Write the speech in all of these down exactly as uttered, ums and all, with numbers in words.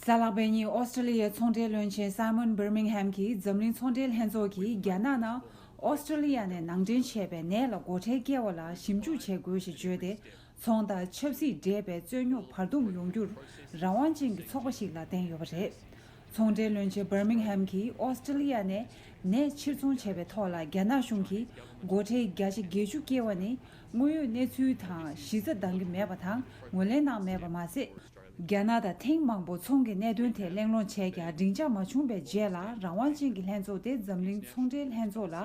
གཟའ་ལྷག་པའི་ཉིན་ཨོ་སི་ཀྲི་ལི་ཡའི་ཚོང་འབྲེལ་བློན་ཆེན་སཱི་མོན་བྷར་མིང་ཧེམ་གྱིས་འཛམ་གླིང་ཚོང་འབྲེལ་ལྷན་ཚོགས་ཀྱིས་རྒྱ་ནག་ནང་ཨོ་སི་ཀྲི་ལི་ཡ་ནས་ནང་འདྲེན་བྱས་པའི་ནས་ལ་སྒོ་ཁྲལ་བཀལ་བ་ལ་ཞིབ་འཇུག་བྱེད་དགོས་ཞེས་བརྗོད་དེ། ཚོང་དང་ཆབ་སྲིད་འདྲེས་པའི་རྩོད་རྙོག་བར་འདུམ་ཡོང་རྒྱུར་རང་དབང་ཅན་གྱི་ཚོགས་པ་ཞིག་ལ་བསྟེན་ཡོད་པ་རེད། ཚོང་འབྲེལ་བློན་ཆེན་བྷར་མིང་ཧེམ་གྱིས་ཨོ་སི་ཀྲི་ལི་ཡ་ནས་ནས་ཕྱིར་ཚོང་བྱས་པའི་ཐོག་ལ་རྒྱ་ནག་གཞུང་གིས་སྒོ་ཁྲལ་བརྒྱ་ཆ་བརྒྱད་ཅུ་བཀལ་བ་ནི་དངོས་ཡོད་གནས་ཚུལ་དང་གཞི་རྩ་འདང་གི་མེད་པ་དང་ངོས་ལེན་གནང་མེད་པ་མ་ཟད། རྒྱ་ནག་དང་ཐེངས་མང་པོ་ཚོང་གི་གནད་དོན་ཐད་གླེང་སློང་བྱས་ཀྱང་སྡིངས་ཆ་མ་བྱུང་བའི་རྗེས་ལ་རང་དབང་ཅན་གྱི་ལྷན་ཚོགས་དེ་འཛམ་གླིང་ཚོང་འབྲེལ་ལྷན་ཚོགས་ལ་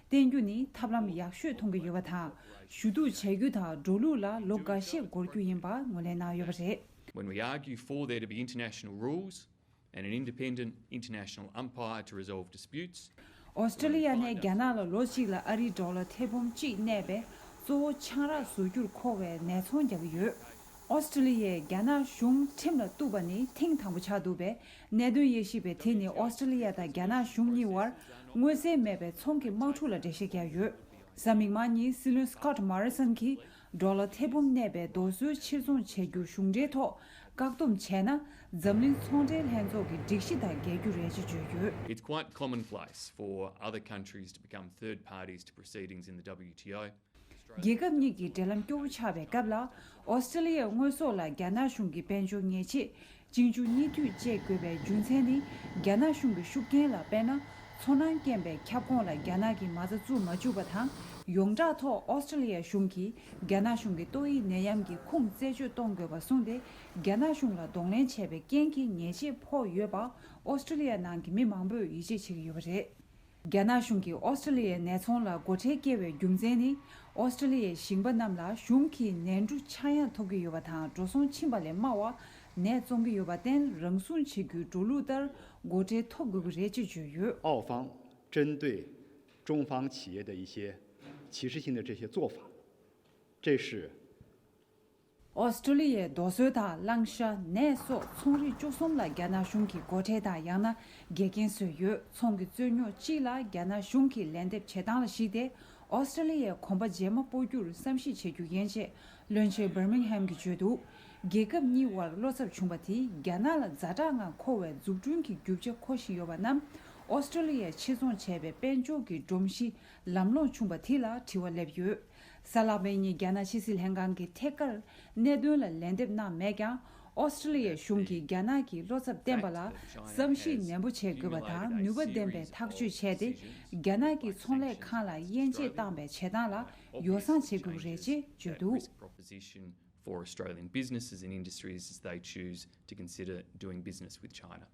བརྟེན་རྒྱུ་ནི་ཐབས་ལམ་ཡག་ཤོས་མཐོང་གི་ཡོད་པ་དང་། ཞུ་གཏུག་བྱ་རྒྱུ་དང་འགྲོ་ལུགས་ལ་ལོ་འགའ་ཤས་འགོར་རྒྱུ་ཡིན་པ་ངོས་ལེན་གནང་ཡོད་པ་རེད། When we argue for there to be international rules and an independent international umpire to resolve disputes, ཨོ་སི་ཀྲི་ལི་ཡ་ནས་རྒྱ་ནག་ལ་ལོ་གཅིག་ལ་ཨ་རིའི་ཌོ་ལར་ཐེར་འབུམ་གཅིག་གནས་པའི་གཙོ་བོ་ཆང་རག་བཟོ་རྒྱུར་མཁོ་བའི་ནས་ཚོང་རྒྱག་གི་ཡོད། ཨོ་སི་ཀྲི་ལི་ཡས་རྒྱ་ནག་གཞུང་ཁྲིམས་ལ་གཏུགས་པ་ནི་ཐེངས་དང་པོ་ཆགས་འདུག་པས། གནད་དོན་དབྱེ་ཞིབ་པས་དེ་ནི་ཨོ་སི་ཀྲི་ལི་ཡ་དང་རྒྱ་ནག་གཞུང་གཉིས་བར་མངོན་གསལ་མེད་པའི་ཚོང་གི་དམག་འཁྲུག་ལ་འགྲེལ་བཤད་བརྒྱབ་ཡོད། གཟའ་མིག་དམར་ཉིན་སྲིད་བློན་སི་ཀོཊ་མོ་རི་སོན་གྱིས་ཌོ་ལར་ཐེར་འབུམ་གནས་པའི་རྡོ་སོལ་ཕྱིར་ཚོང་བྱེད་རྒྱུ་གཞུང་འབྲེལ་ཐོག་བཀག་སྡོམ་བྱས་ན། འཛམ་གླིང་ཚོང་འབྲེལ་ལྷན་ཚོགས་ཀྱི་སྒྲིག་གཞི་དང་འགལ་རྒྱུ་རེད་ཅེས་བརྗོད་ཡོད། It's quite commonplace for other countries to become third parties to proceedings in the W T O. རྒྱལ་ཁབ་གཉིས་ཀྱི་འབྲེལ་ལམ་སྐྱོ་བོ་ཆགས་པའི་སྐབས་ལ། ཨོ་སི་ཀྲི་ལི་ཡའི་དངོས་ཟོག་ལ་རྒྱ་ནག་གཞུང་གི་དཔལ་འབྱོར་ཉེས་ཆད་གཅིག་མཇུག་གཉིས་མཐུད་བཅད་དགོས་པའི་རྒྱུ་མཚན་ནི། རྒྱ་ནག་གཞུང་གི་ཤུགས་རྐྱེན་ལ་དཔེར་ན། ཚོར་སྣང་སྐྱེན་པའི་ཁྱབ་ཁོངས་ལ་རྒྱ་ནག་གིས་མ་རྩ་བཙུགས་མ་བཅུག་པ་དང་། ཡོངས་གྲགས་ཐོག་ཨོ་སི་ཀྲི་ལི་ཡ་གཞུང་གིས་རྒྱ་ནག་གཞུང་གི་ཏོག་དབྱིབས་ནད་ཡམས་ཀྱི་ཁུངས་རྩད་གཅོད་གཏོང་དགོས་པ་གསུངས་ཏེ། རྒྱ་ནག་གཞུང་ལ་གདོང་ལེན་བྱས་པའི་རྐྱེན་གྱིས་ཉེས་ཆད་ཕོག་ཡོད་པ་ཨོ་སི་ཀྲི་ལི་ཡ་ནང་གི་མི་མང་པོས་ཡིད་ཆེས་བྱེད་ཀྱི་ཡོད་པ་རེད། རྒྱ་ནག་གཞུང་གིས་ཨོ་སི་ཀྲི་ལི་ཡའི་ནས་ཚོང་ལ་སྒོ་ཁྲལ་བཀལ་བའི་རྒྱུ་མཚན་ནི། ཨོ་སི་ཀྲི་ལི་ཡའི་ཞིང་པ་རྣམས་ལ་གཞུང་གིས་ནས་འབྲུ་ཆག་ཡང་ཐོབ་ཀྱི་ཡོད་པ་དང་། འགྲོ་སོང་ཕྱིན་པ་ལས་དམའ་བ་ནས་བཙོང་གི་ཡོད་པར་བརྟེན། རང་སྲུང་བྱེད་རྒྱུའི་འགྲོ་ལུགས་ལྟར་སྒོ་ཁྲལ་ཐོབ་དགོས་ཀྱི་རེད་ཅེས་བརྗོད་ཡོད། 澳方针对中方企业的一些歧视性的这些做法，这是 ཨོ་སི་ཀྲི་ལི་ཡའི་རྡོ་སོལ་དང་གླང་ཤ། ནས་སོགས་ཚོང་རིགས་བཅུ་གསུམ་ལ་རྒྱ་ནག་གཞུང་གིས་སྒོ་ཁྲལ་དང་ཡང་ན་འགལ་རྐྱེན་བཟོས་ཡོད། ཚོང་གི་རྩོད་རྙོག་སྤྱི་ལ་རྒྱ་ནག་གཞུང་གིས་ལན་འདེབས་བྱེད་སྟངས་ལ་གཞིགས་ཏེ། ཨོ་སི་ཀྲི་ལི་ཡའི་གོམ་པ་རྗེས་མ་སྤོ་རྒྱུར་བསམ་གཞིག་བྱེད་རྒྱུ་ཡིན་ཅེས་བློན་ཆེན་བྷར་མིང་ཧེམ་གྱིས་བརྗོད་འདུག། རྒྱལ་ཁབ་གཉིས་བར་བློ་འཚབ་བྱུང་བ་དེས་རྒྱ་ནག་ལ་ཛ་དྲག་ངང་མཁོ་བའི་འཛུགས་སྐྲུན་གྱི་རྒྱུ་ཆ་མཁོ་བཞིན་ཡོད་པ་རྣམས། ཨོ་སི་ཀྲི་ལི་ཡས་ཕྱིར་ཚོང་བྱས་པའི་དཔལ་འབྱོར་གྱི་སྒྲོམ་གཞི་ལམ་ལྷོང་བྱུང་བ་དེ་ལ་དྲི་བ་སླེབས་ཡོད། གཟའ་ལྷག་པའི་ཉིན་རྒྱ་ནག་ཕྱི་སྲིད་ལྷན་ཁང་གིས་ཐད་ཀར་གནད་དོན་ལ་ལན་འདེབས་གནང་མེད་ཀྱང་། ཨོ་སི་ཀྲི་ལི་ཡའི་གཞུང་གིས་རྒྱ་ནག་གིས་བློ་འཚབ་བསྟན་པ་ལ་བསམ་གཞིག་ནན་པོ་བྱེད་དགོས་པ་དང་། ནུས་པ་ལྡན་པའི་ཐག་གཅོད་བྱས་ཏེ། རྒྱ་ནག་གི་ཚོང་ལས་ཁང་ལ་དབྱེ་འབྱེད་བཏང་པའི་བྱེད་སྟངས་ལ་ཡོ་བསྲང་བྱེད་དགོས་རེད་ཅེས་བརྗོད་འདུག། Proposition for Australian businesses and industries as they choose to consider doing business with China.